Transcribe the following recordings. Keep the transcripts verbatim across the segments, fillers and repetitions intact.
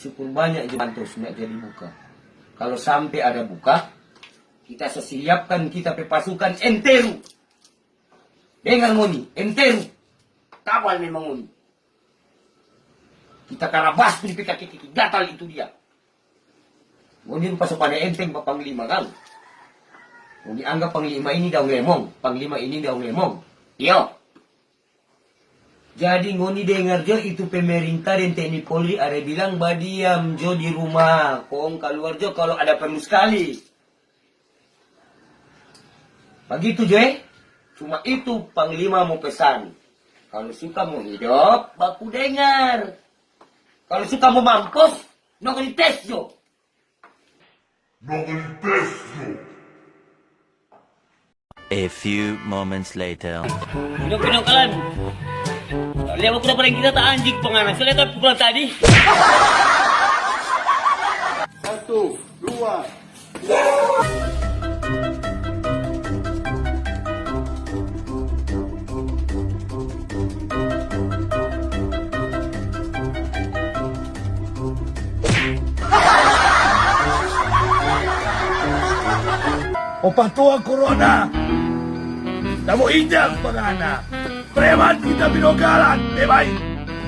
Syukur banya jo bantos nda jadi buka. Kalo sampe ada buka, kita so siapkan kita pe pasukan enteru. Dengar ngoni, enteru. Kabal memang ngoni. Kita karabas tu di pe kaki-kaki gatal itu dia. Ngoni rupa so pade enteng pa panglima kang. Ngoni anggap panglima ini daong lemong, panglima ini daong lemong. Iyo. Jadi ngoni dengar jo itu pemerintah deng T N I Polri ada bilang badiam jo di rumah, kong kaluar jo kalo ada perlu skali. Bagitu jo e, cuma itu panglima mo pesan. Kalo suka mo hidop, baku dengar. Kalo suka mo mampus, no ngoni tes jo. A few moments later. Pinong-pinong kalian. Lihat aku dapat kita tak anjing penganak. Saya lihat pukulan tadi. Satu, dua. Opa tua corona, tamo injak pangana. Preman kita binogalan, eh bai.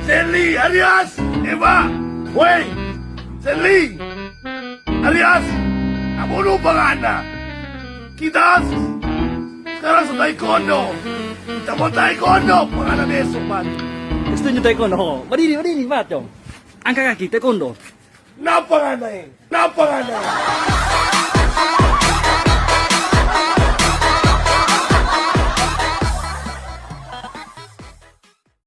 Seli, Arias, Eva, wei, Seli, Arias, tamo nu pangana. Kita sekarang so taekwondo. Kita mo taekwondo pangana besok pagi. Setuju taekwondo. Badiri, badiri, macam. Angka kaki, taekwondo. Napa ngana eh? Napa ngana eh?